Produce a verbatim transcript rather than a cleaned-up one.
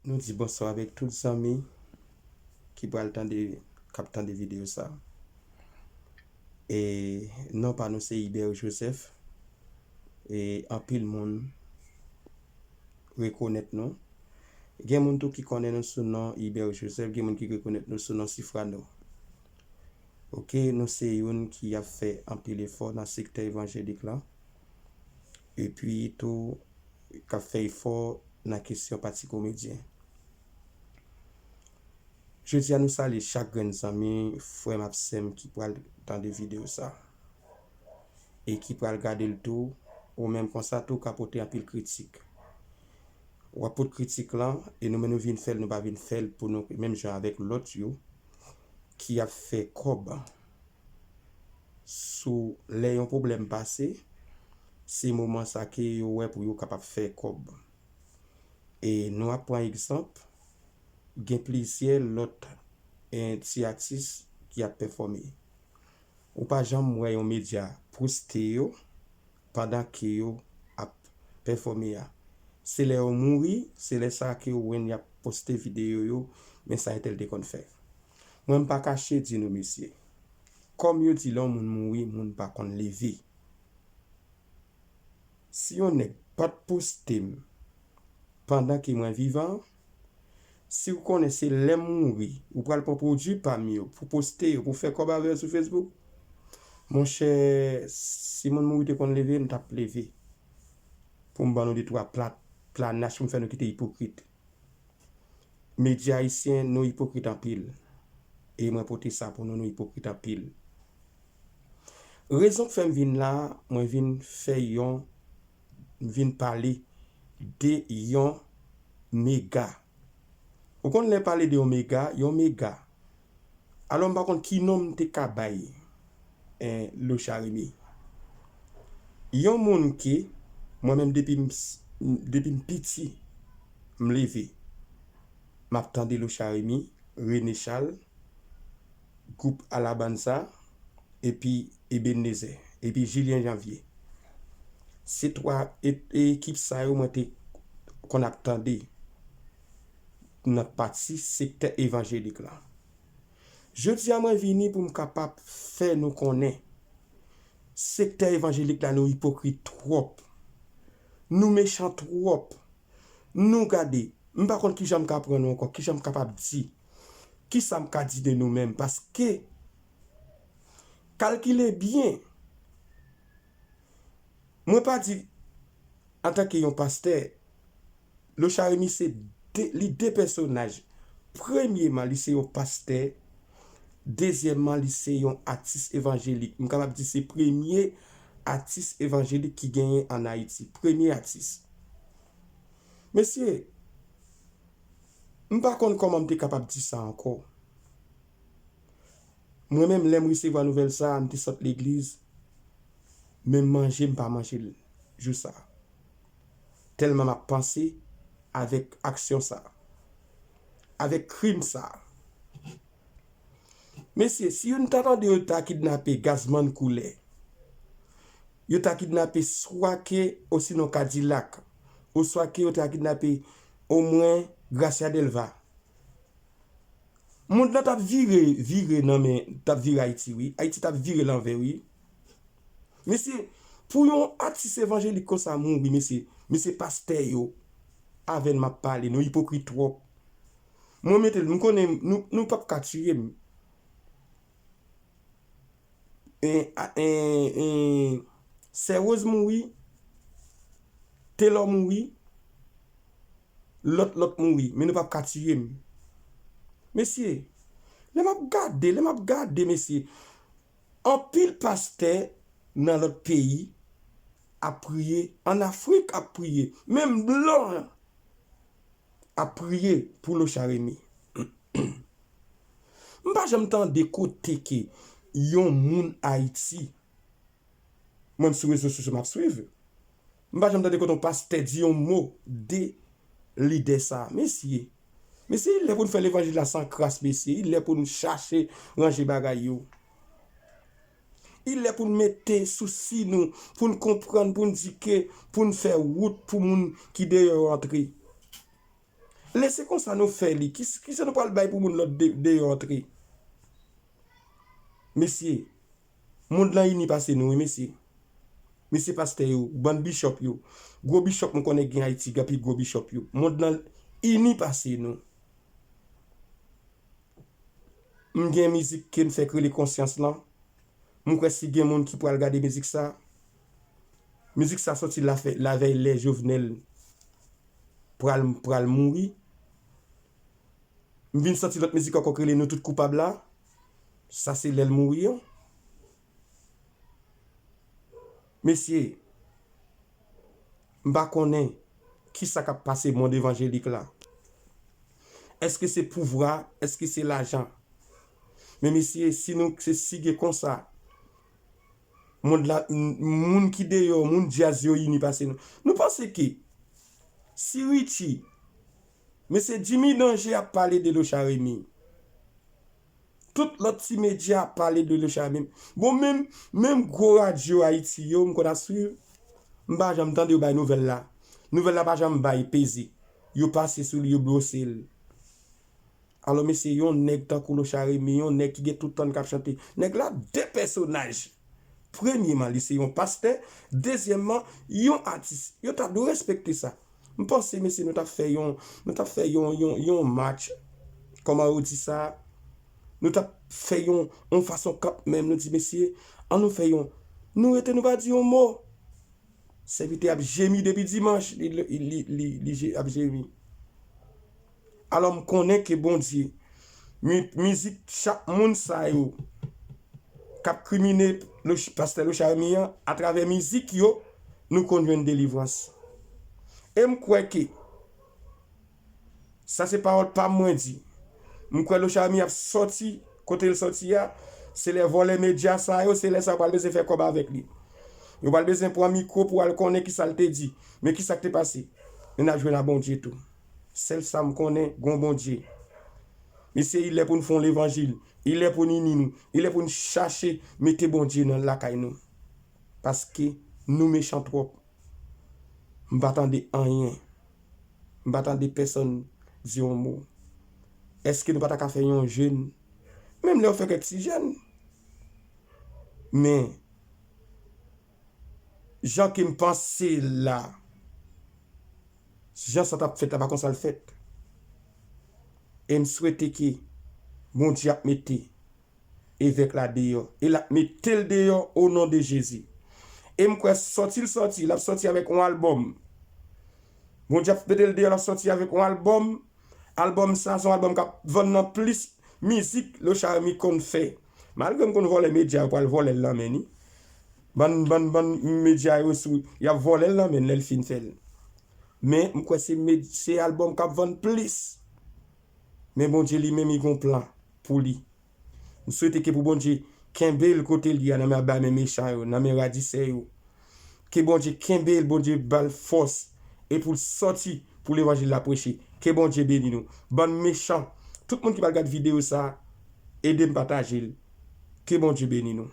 Nou di bonswa avèk tout zanmi ki pral tande, k ap tande videyo sa. E non pa nou se Ibert Joseph. E anpil moun rekonèt nou. Gen moun tou ki konnen nou sou non Ibert Joseph, gen moun ki rekonèt nou sou non Sifrano. Oke, nou se youn ki ap fè anpil efò nan sektè evanjelik la. Epi tou, k ap fè efò nan kesyon pati komedyen. Jodi a, nou salye chak grenn zanmi, frè m ak sè m ki pral tande videyo sa e ki pral gade l tou, ou menm konsa tou ka pote anpil kritik. W ap pot kritik lan, e nou menm nou vin fè l, nou pa vin fè l pou nou, menm jan avèk lòt yo ki ap fè kòb sou lè yon pwoblèm pase, se moman sa ke yo wè pou yo kapab fè kòb. E nou ap pran egzanp, gen plizyè lòt, eh, ti atis ki ap pèfòme. Ou pa janm wè yon medya poste yo pandan ke yo ap pèfòme a. Se lè yo mouri, se lè sa ke w wè y ap poste videyo yo, men sa entèl te konn fè. Mwen, m pa kache di nou, mesye, kòm yo di lè yon moun mouri, moun pa konn leve. Si yon nèg pa t poste m pandan ke mwen vivan, si w konnen se lè m mouri, ou pral pran pwodui pa m yo pou poste yo, pou fè kòb avè yo sou Facebook, monchè, si moun mouri te konn leve, m t ap leve pou m ban nou de twa pla, pla nach pou m fè nou kite ipokrit. Medya ayisyen, nou ipokrit anpil. E mwen pote sa pou nou, nou ipokrit anpil. Rezon k fè m vin la, mwen vin fè yon, m vin pale de yon mega. Ou konn lè pale de yon mega, yon mega. Alò, m pa konn ki non m te ka bay, eh, Lochard Remy. Yon moun ke, mwen menm depi m s-, depi m piti, m leve, m ap tande Lochard Remy, René Charles, gwoup Alabanza, epi Ebenezer, epi Julien Janvier. Se twa e-, e ekip sa yo mwen te konn ap tande nan pati sektè evanjelik la. Jodi a mwen vini pou m kapab fè nou konnen sektè evanjelik la nou ipokrit twòp. Nou mechan twòp. Nou gade, m pa konn kijan m ka pran nou ankò, kijan m kapab di, kisa m ka di de nou menm, paske kalkile byen. Mwen pa di antanke yon pastè, Lochard Remy se de, li de pèsonaj. Premyeman, li se yon pastè. Dezyèmman, li se yon atis evanjelik. M kapab di se premye atis evanjelik ki genyen ann Ayiti. Premye atis. Mesye, m pa konn kòman m te kapab di sa ankò. Mwen menm, lè m resevwa nouvèl sa a, m te sot legliz, menm manje m pa manje l jou sa a. Tèlman m ap panse avèk aksyon sa a, avèk krim sa a. Mesye, si youn ta tande yo ta kidnape Gazman Koulè, yo ta kidnape swa ke, osinon Kadilak, oswa ke yo ta kidnape omwen Gracia Delva, mond lan t ap vire, vire nan men, t ap vire Ayiti, wi. Ayiti t ap vire lanvè, wi. Mesye, pou yon atis evanjelik konsa mouri, mesye, mesye pastè yo, avè n m ap pale, nou ipokrit twòp. Mwen mete l, m konnen nou, nou p ap ka tiye m. En, a, en, en, Sè Rose mouri, Telò mouri, lòt, lòt mouri, men nou p ap ka tiye m. Mesye, lè m ap gade, lè m ap gade, mesye, anpil pastè nan lòt peyi ap priye, ann Afrik ap priye, menm blan ap priye pou Lochard Remy. M pa janm tande kote ke yon moun Ayiti, mwen m sou rezo sosyo m ap swiv, m pa janm tande kote yon pastè di yon mo de lidè sa a. Mesye, mesye, il lè pou n fè levanjil la san kras, mesye, il lè pou n chache ranje bagay yo. Il lè pou n mete sousi nou, pou n konprann, pou n di ke, pou n fè wout pou moun ki deyò yo antre. Lè se konsa nou fè li, ki, kisa nou pral bay pou moun lòt de, deyò antre? Mesye, mond lan ini pase nou, wi, mesye. Mesye pastè yo, bann bichòp yo. Gwo bichòp m konnen gen Ayiti, gen pi gwo bichòp yo. Mond lan ini pase nou. M gen mizik ke m fè k rele Konsyans lan. M kwè si gen moun ki pral gade mizik sa, mizik sa sòti lafè, lavèy lè Jovenel pral, pral mouri. M vin sòti lòt mizik ankò k rele Nou tout koupab la. Sa se lè l mouri an. Mesye, m pa konnen kisa k ap pase mond evanjelik la. Èske se pouvwa? Èske se lajan? Men mesye, si nou se sige konsa, mond la, m- moun ki deyò, moun djaz yo ini pase nou. Nou panse ke si Richie, mesye Jimmy Danger ap pale de Lochard Remy, tout lòt ti medya ap pale de Lochard Remy. Bon, menm, menm gwo radyo Ayiti yo, m konn ap swiv, m pa janm tande yo bay nouvèl la. Nouvèl la pa janm bay peze. Yo pase sou li, yo bwose l. Alò, mesye, yon nèg tankou Lochard Remy, yon nèg ki gen tout tan k ap chante. Nèg la, de pèsonaj. Premyeman, li se yon pastè. Dezyèmman, yon atis. Yo ta dwe respekte sa. M panse, mesye, nou t ap fè yon, nou t ap fè yon, yon, yon match. Kòman yo di sa? Nou t ap fè yon, yon fason kanmenm. Nou di, mesye, an nou fè yon. Nou rete, nou pa di yon mo. Sèvitè ap jemi depi dimanch, li, li, li, li, li je- ap jemi. Alò, m konnen ke Bondye, mi- mizik chak moun sa yo k ap krimine Loch- pastè Lochard Remy an, atravè mizik yo, nou konn jwenn delivrans. E m kwè ke sa se pawòl pa m mwen di. M kwè Lochard Remy ap sòti kote l sòti a. Se lè vòlè medya sa yo, se lè sa yo pral bezwen fè kòb avèk li. Yo pral bezwen pran mikwo pou al konnen kisa l te di. Men kisa k te pase? Men n ap jwenn a Bondye tou. Sèl sa m konnen, gon Bondye. Mesye, ilè pou n fè yon levanjil. Ilè pou n ini nou. Ilè pou n chache mete Bondye nan lakay nou. Paske nou mechan twòp. M pa tande anyen. M pa tande pèsonn di yon mo. Èske nou pa ta ka fè yon jèn? Menm lè yo fè kèk ti jèn. Men, jan ke m panse la, jan sa t ap fèt la, pa konsa l fèt. E m swete ke Bondye ap mete evèk la deyò. E l ap mete l deyò o non de Jezi. E m kwè sòti l sòti, l ap sòti avèk yon albòm. Bondye ap mete l deyò, l ap sòti avèk yon albòm. Albòm sa, se yon albòm k ap vann nan plis mizik Lochard Remy konn fè. Malgre m konn vòlè medya, yo pral vòlè l nan men ni. Bann, bann, bann medya yo sou, y ap vòlè l nan men lè l fin fè l. Men, m kwè se med- se albòm k ap vann plis. Men Bondye li menm, li gon plan pou li. M swete ke pou Bondye kenbe l kote l ye a, nan men, ba men mechan yo, nan men radisè yo. Ke Bondye kenbe l, Bondye ba l fòs, e pou l sòti, pou levanjil la preche. Ke Bondye beni nou. Bann mechan, tout moun ki pral gad videyo sa, ede m pataje l. Ke Bondye beni nou.